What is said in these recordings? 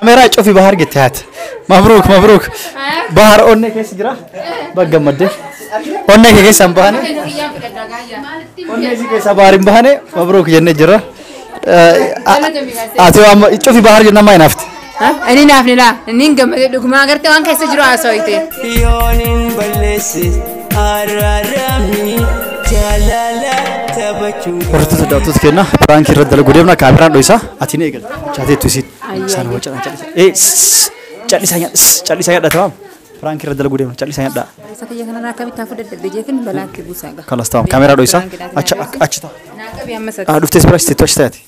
Kaameeraa cufi Bahar jette haati. Mabruuk mabruuk. Bahar onnee keessa jira. Bagga gammaddee. Onnee kee keessa hin bahane. Onnee isii keessa Bahar hin bahane. Mabruuk jennee jira. Ati amma cufi Bahar jennaan maa hinaafte? Inni naafni laa inni hin gammadee dhugumaa agartee waan keessa jiru haasawite. Yoonin balleesse araaramni jaalala taphachuu. Hordoftoota daawwattoota keenya piraankii irratti dalaguu deemna kaameraan dho'isaa ati ni eegalta. Chaateettu isiin isaan hoo callisaa callisaa. Ee callisaa nyaadha callisaa nyaadha tamam. Piraankii irratti dalaguu deemna callisaa nyaadha. Isa kiyya kanarraa akkamitti hafu dadhabde jeefin balaa itti buusaa gaa. Kalas tamam kaameraa dho'isaa achi achi ta'a. Naa qabi amma sati. Ah dhuftees bira achi achi taa'ati.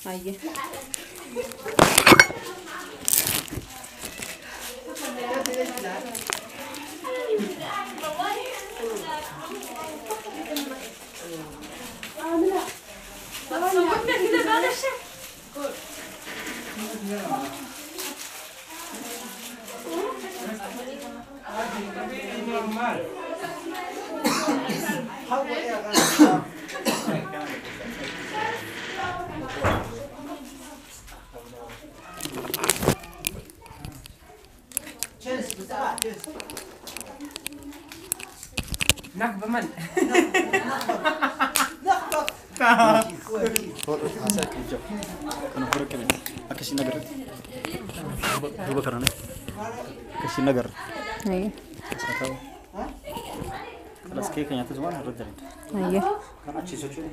Akkasiin agarra. Duuba kanaan akkasiin agarra. Kalas keeka nyaata waan irra dalagde. Kan achi socho'u.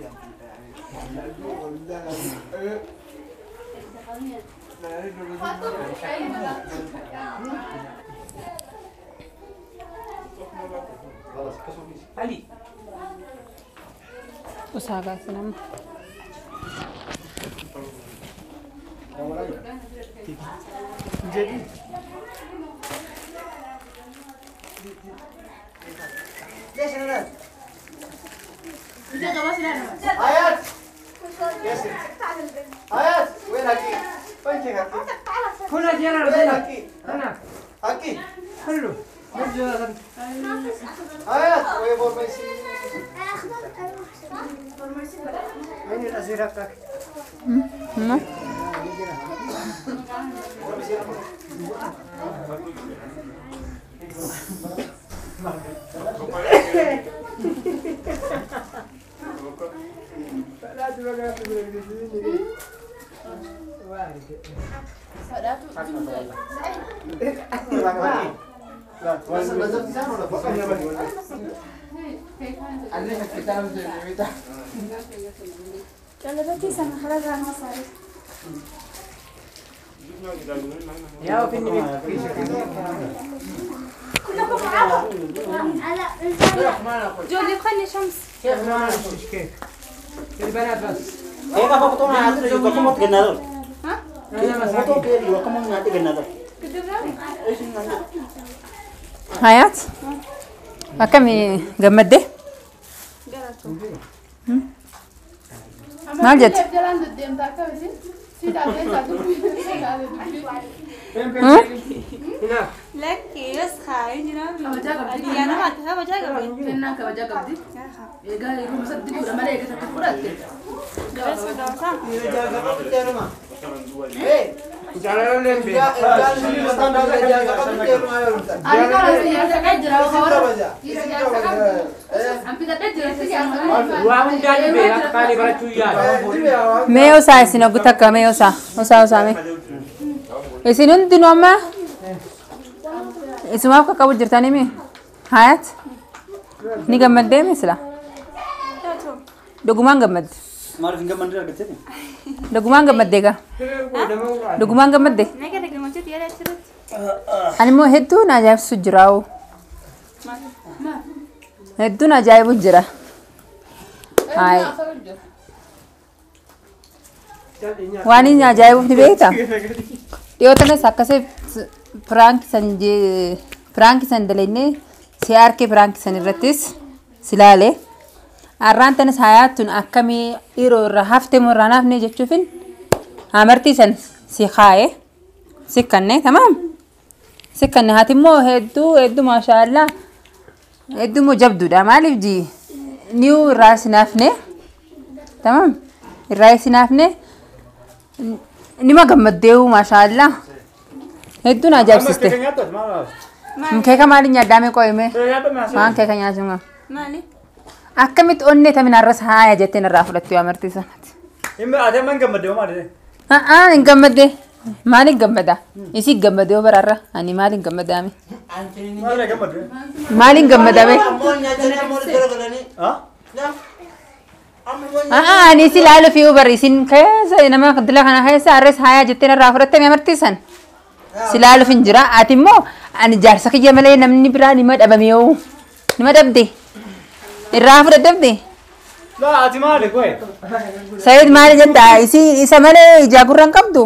Usaa gaasi nama. آيات آيات وين هكي؟ وين هكي؟ وين هكي؟ هكي آيات وين بورميسي؟ وين الأزيرة بتاعك؟ جولي خلي شمس. Hayaat akkamii gammaddee? Maal jette? Mee osaa isin oggu takka mee osaa osaa osaa mee isin hundinuu amma isumaaf qaqqabu jirtanii mee Hayaat ni gammaddee mee sila dhugumaan gammadde Maaliif hin gammadne argattee? Dhugumaan gammaddee gaa dhugumaan gammadde ani immoo hedduun ajaa'ibsu jira oo hedduun ajaa'ibu jira. Hayi waan inni ajaa'ibuuf ni beektaa? Dhiyoo tanas akkasii piraanki san dalagnee si harkee piraanki san irrattis si laalee Arraan tanas hayaatun akkamii dhiiroo irraa haftee moo irraa hafnee jechuufin amartii san si kaa'e si kanne tamaam si kanne haati immoo hedduu hedduu maashaallaa hedduu immoo jabduudha maaliif ji niu irraa si hafne tamaam irraa si hafne nima gammaddeewu maashaallaa Hedduu na ajaa'ibsiiste. Keeka maaliin nyaaddaame qo'ime? Waan keeka nyaachuu. Maali? Akkamitti onnee tamina arras haaya jettee narraa fudhattu yaa amartii sanatti. Ati amma hin gammadde maali? A'aa hin gammadde. Maaliin gammada? Isii gammadde yoo baraarra ani maaliin gammadaame? Maaliin gammadde? Maaliin gammadame? A'aa ani isii laalu fi yoo barri isin keessa nama dila kana keessa arras haaya jettee narraa fudhatte amartii san. Si laaluuf hin jira. Ati immoo ani jaarsa kiyya malee namni biraa nima dhabame yoo nima dhabde. Irraa fudhadhabde. Laa ati maali qo'e? Sayid maali jetta isii isa malee ijaa gurra hin qabdu.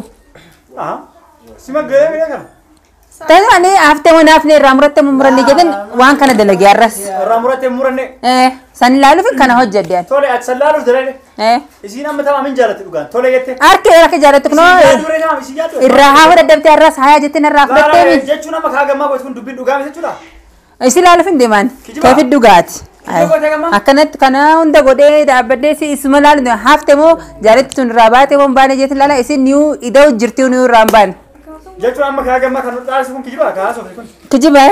Sima gahee biyya kana. Tajaajila haftee moo naafne irraa muratte moo muranne jedhan waan kana dalagee arras. Irraa muratte muranne. San ilaaluuf kana hojjedhe ani. Tole ati san laaluuf dalagde. Isiin amma tamaa min jaalatti dhugaan tole jette. Harki harka jaalatti kunoo. Irraa haa fudhadhabte arras hayaa jettee narraa fudhattee mi. Jechuun amma kaa gammaa gooti kun dubbiin dhugaa miti jechuudha. Isi laaluuf hin deeman. Keefi dhugaati. Akkanatti kana hunda godhee dhaabbadhee si isuma laalu hafte moo jaalatti tun irraa baate moo hin baane jetti laala isin niyu ida'u jirti niyu irraa hin baane. Jechuun amma kaa gammaa kan dhaarsu kun kijibaa kaa haasofte kun. Kijibaa.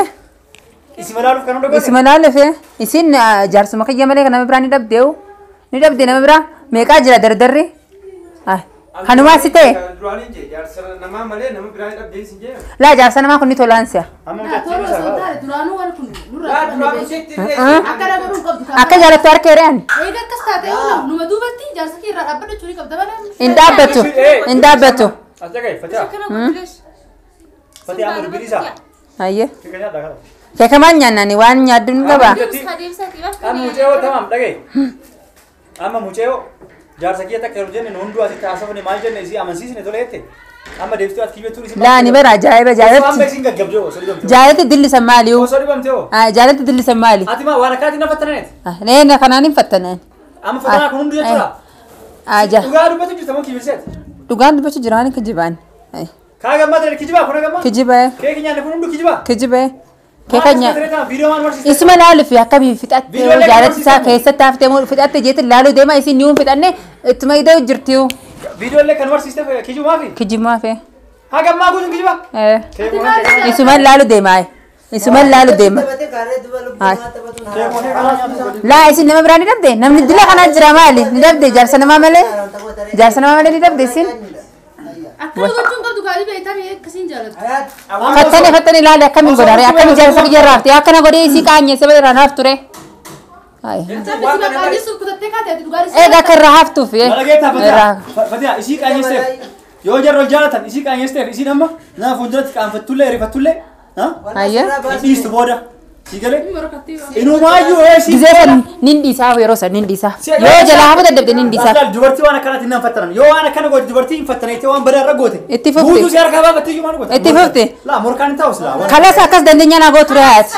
Isuma laaluuf kan hunda godhe. Isuma laaluuf isin jaarsuma kiyya malee kan nama biraa ni dhabdeewu ni dhabde nama biraa meeqaa jira dardarri. Kanumaa si ta'e. Laa jaarsa namaa kun ni tolaan si'a. Akka jaalattu harka hiree ani. Hin dhaabbatu. Hin dhaabbatu. Ayyee. Keekamaan nyaannani waan nyaaddu ni qaba. Amma mucayoo jaarsa kiyya takka yeroo jenne hunduu asitti haasofne maal jenne isii amansiisne tole jette amma deebistuu ati kiyyattuu isii Laa ni bara ajaa'iba jaalatti. Amma isiin gaggabdee osoo dhibamte. Jaalatti dillisan maali yoo? Osoo dhibamte hoo? Jaalatti dillisan maali? Ati maa waan akkaatiin na fattananeeti? Nee kanaan hin fattaneen. Amma fattanaa kun hunduu jechuudha. Aja. Dhugaa dubbatu jirta moo kibirseeti? Dhugaan dubbachuu jira waan kijibaan. Kaa gammaa kijibaa kun gammaa? Kijibaa. Keeki nyaanne kun hunduu kijibaa? Kijibaa. Keekanya. Isuma laaluuf akkamii fixatte jaalatti isaa keessatti haftee moo fixatte jeetti laaluu deema isin ni'uun fixanne ittuma ida'u jirtiyu. Viidiyoolee kan barsiiste kijibumaa fi? Kijibumaa fi. Haa gammaa guutuun kijibaa? Isuma laaluu deema. Isuma laaluu deema. Laa isin nama biraa ni dhabde namni dila kanaa jira maali ni dhabde jaarsa namaa malee jaarsa namaa malee ni dhabde isin. Fattane fattane ilaali akkamiin godhare akkamiin jaarsa biyya raafte akkana godhee isii qaanyesse bira irraa haaf ture. Egaa akka irraa haftuuf. Fatiha isii qaanyesteef yoo jarri ol jaalatan isii qaanyesteef isiin amma nama fuulduratti qaanfattullee rifattullee dhiistu booda. Inumaayyuu eessi. Gizee san nin dhiisaaf yeroo san nin dhiisaaf. Yoo jalaa hafu dadhabde nin dhiisaaf. Dubartii waan akkanaatiin nan fattanan yoo waan akkana goote dubartii hin fattaneettee waan badaa irra goote. Itti fufte. Guutuu si harkaa baafattee iyyuu maal goote. Itti fufte. Laa morkaan hin ta'us laa. Kalas akkas dandeenya naa gootu re'aati.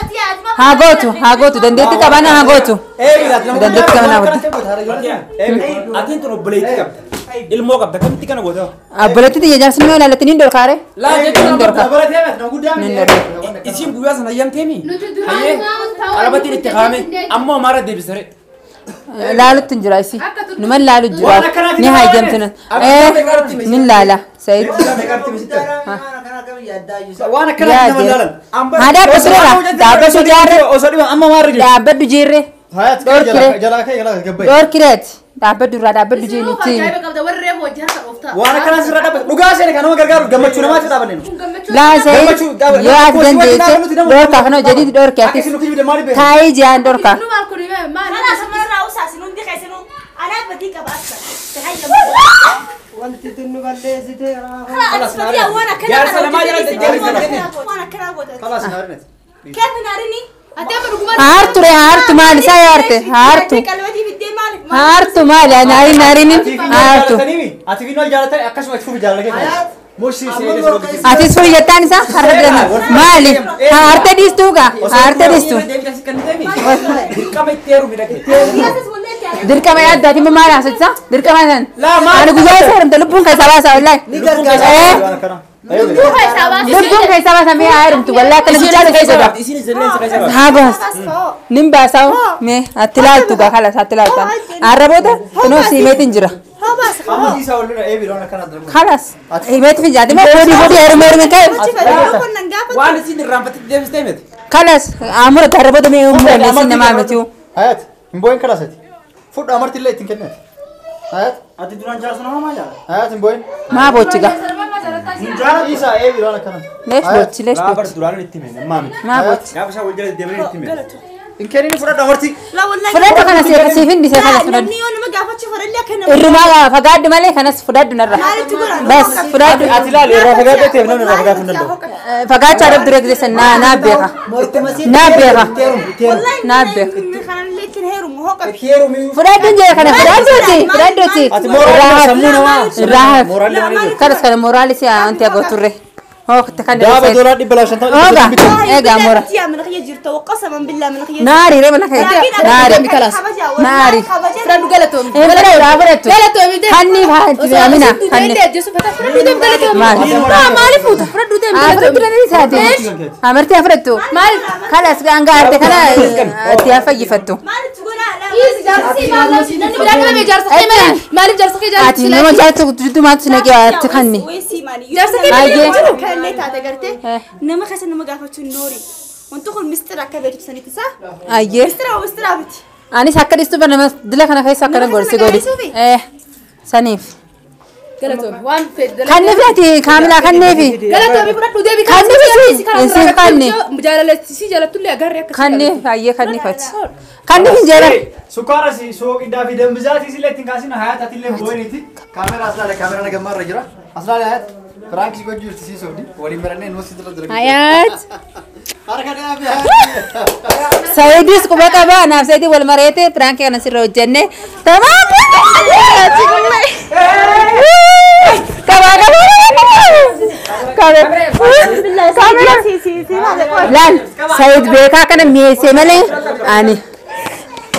Haa gootu haa gootu dandeetti qabana haa gootu. Dandeetti qabana haa gootu. Atiin tun obboleettii qabda. Ilmoo qabda kamitti kana goota? Obboleettii tiyya jaarsi nama ilaallatti niin dorkaare. Laa jechuun dorka. Isiin guyyaa sana hayyamteemi? Hayyee qalabatiin itti kaa'ame ammoo maara deebisare. Laalutti hin jira isi. Numan laalu jira. Ni hayyamtu. Nin laala. Sayid. Waan akkanaa nama laalan. Haa dhaabbatu irraa. Dhaabbatu jaarre. Osoo dhiba amma maarra jiru. Dhaabbadhu jiirre. Jalaa ka'e jalaa gabbaye. Dhoorkireeti. Dhaabbadhu irraa dhaabbadhu jiinitti. Waan akkanaa sirra dhaabbatu. Dhugaa seene kan nama gargaaru gammachuu namaatti dhaabanne. Laa sayid yoo ati dandeesse dhoorkaa kana jedhiiti dhoorkee ati. Taa'ii ji'aan dhoorkaa. Haartu ree haartu maali isaa yaarte haartu haartu maali naariin naariin haartu. Ati fi nool jaalatan akkasuma itti fufi jaalala kee. Atis fufi jettaan isaa har'a deema maali haarte dhiistuu gaa haarte dhiistuu. Dirqama itti heerumi dhaqe. Dirqama yaaddaati immoo maal haasofta dirqama san. Ani guyyaa isa heerumte lubbuun keessaa baasaa wallaahi. Lubbuun keessaa baasaa mee haa heerumtu wallaahi akkana bichaa keessa godha. Haa baas. Nin baasaa mee atti laaltu gaa kalas atti laaltu. Arra booda kunoo siimeetiin jira. خلاص هيبت في جادي ما بودي بودي هرمر من كيف وانا سين الرامبت ديمس ديمت خلاص عمر تهربوا دمي عمر سين ما متيو حيات امبوين خلاص فوت عمرت اللي تنكنت حيات ati duraan jaarsa nama maal jaala? Hayaat hin boo'in. Maa boochiga? Isa eebi duraan akkana. Leesh boochi leesh Gaafa boochi. duraan itti hime nammaa miti. Maa boochi? Gaafa isaan wal jala deemanii itti hime. Hin kennin fudhadhu amartii. La wallahi. Fudhadhu kana siif hin dhisee kanas fudhadhu. Namni yoo nama gaafachuu fedhallee akka nama. Irrumaa fagaadhu malee kanas fudhadhu narra. Maalitti godhan? Bas fudhadhu. Ati ilaali irraa fagaadhu ta'eef namni irraa fagaatu hin danda'u. Fagaachaa dhab dura gise naa naa beeka. Naa beeka. Naa beeka. Kanallee ittiin heerumu hoo qabi. Fudhadhu jee kana fudhadhuuti fudhadhuuti. Ati mooraalli sammuu namaa. Irraa Mooraalli malee jiru. kanas kana mooraalli si anti agooturre. Hoo kan Daaba doolaa 250. Oga egaa moora. Mana kiyya jirta waqasaman billaa mana kiyya. Naari ree mana kee. Naari. Naari. Fudhadhu galatoomi. Ee fudhadhu fudhadhu. Galatoomi deemi. Hanni faanti amina hanni. Maali? Maaliif fuuta? Fudhadhu deemi. Fudhadhu dura isaati. Amartii haa fudhattu. Maaliif? Kalas hanga arte kana itti haa fayyifattu. Maalitti godhaa? Jaarsi namni biraa qabame jaarsa kee malee maaliif jaarsa kee jaarsa Ati nama jaarsa jiddumaatti si naqee ati kanni. Jaarsa kee Ayyee. Kallee taate gartee nama keessa nama gaafachuun noori. Wanti kun mistira akka beektu sanitti isaa. Ayyee. Mistira moo mistira miti? Anis akka dhiistu nama dila kana keessa akkana gorsi godhi. Saniif. Galatoomi waan fedhe. Kanniif ati kaamilaa kanneefi. Galatoomi fudhadhu deemi. Kanniif kanni. Jaalalatti si jaalattullee agarree akka. Kanniif ayyee kanniif ati. Kanniif hin jedhan. Sukkaara si sooqiddaa fi dambizaatii sillee ittiin kaasina hayaat ati illee boo'iniiti. Kaameraa as laale kaameraa nagammaa irra jira. As laale hayaat. Firaankis gochuu jirti sii soobdi. Waliin barannee nuus irra jira. Hayaat. Harka dhaabi hayaat. Saayidis quba qaba anaaf saayidii wal mareete firaankii kana sirra hojjenne. Tamaam. Qaba qaba. Qaba. Laal Saayid beekaa kana mi'eessee malee ani.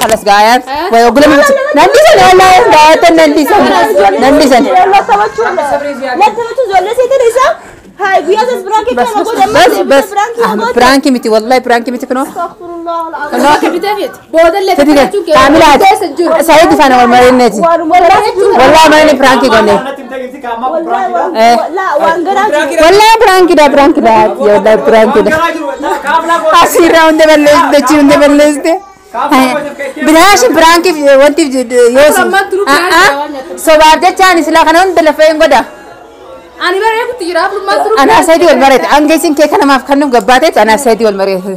خلاص قاعد ويقول لي نندسن والله قاعد نندسن نندسن بس بس بس برانكي متي والله برانكي متي كنو كاملات سعيد فانا والمرينتي والله ما اني برانكي قولي والله برانكي ده برانكي ده يا والله برانكي ده عصير راوند بلست دچي راوند بلست Binaashi biraankiif wanti yoo sobaaf jechaan silaa kana hunda lafa hin godha. Ani baree kutti jira afurummaa turu. Anaaf saayidii wal mareete hanga isin kee kanamaaf kan nuuf gabbaateet anaaf saayidii wal mareete.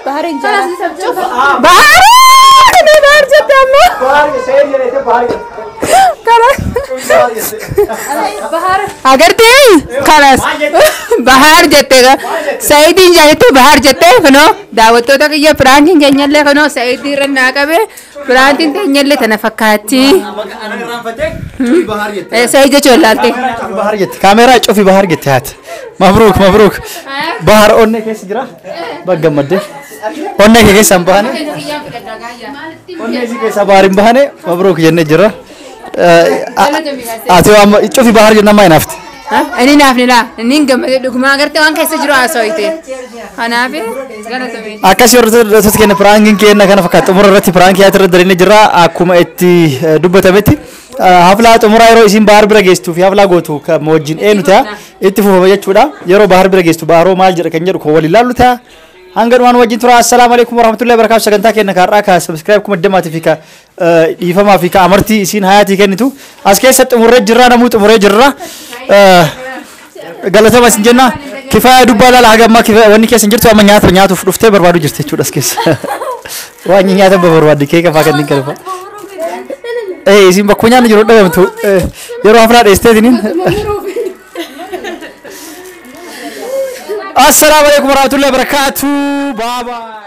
Bahareen jala. Baharee bahar jette amma. Bahar. Agartee kalas bahar jette saayidiin jaallattu bahar jette kunoo daawwattoota kiyya firaankiin keenyallee kunoo saayidii irra naa qabe firaankiin keenyallee tana fakkaatti. Saayid jechuun laalte. Bahar jette kaameraa cufi bahar jette haati. Mabruuk mabruuk. Bahar onnee keessa jira. Baggammadde. Onnee kee keessa hin bahane. Onnee isii keessa bahar hin bahane. Mabruuk jennee jira. Ati amma cufi bahar jenna maa hinaafte? Inni naafni laa inni gammadee dhugumaa agartee waan keessa jiru haasawite. Kanaaf galatoomi. Akkas hordoftoota keenya piraankiin keenya kana fakkaata xumura irratti piraankii haati irra dareenee jirra akkuma itti dubbatametti haflaa xumuraa yeroo isin bahar bira geestuu fi haflaa gootu kan wajjin eenyu ta'a itti fufama jechuudha yeroo bahar bira geesstu baharoo maal jedha kan jedhu kan waliin laallu ta'a. Hanga dhumaan wajjin tura assalaamu alaikum warahmatullahi wabarakatuh sagantaa keenya kaarraa ka subscribe kuma damaatii fi ka dhiifamaa fi ka amartii isiin hayaatii kennitu as keessa xumurree jirra namuu xumurree jirra galatama isin jenna kifaaya dubbaa laala haga ammaa kifaaya wanni keessa hin jirtu amma nyaata nyaatuuf dhuftee barbaadu jirti jechuudha as keessa waan nyaata barbaaddi keeka faa kanneen kana faa isin bakkuma nyaanni jiru dhabamtu yeroo haflaa dheesteetiniin السلام عليكم ورحمة الله وبركاته. باي باي.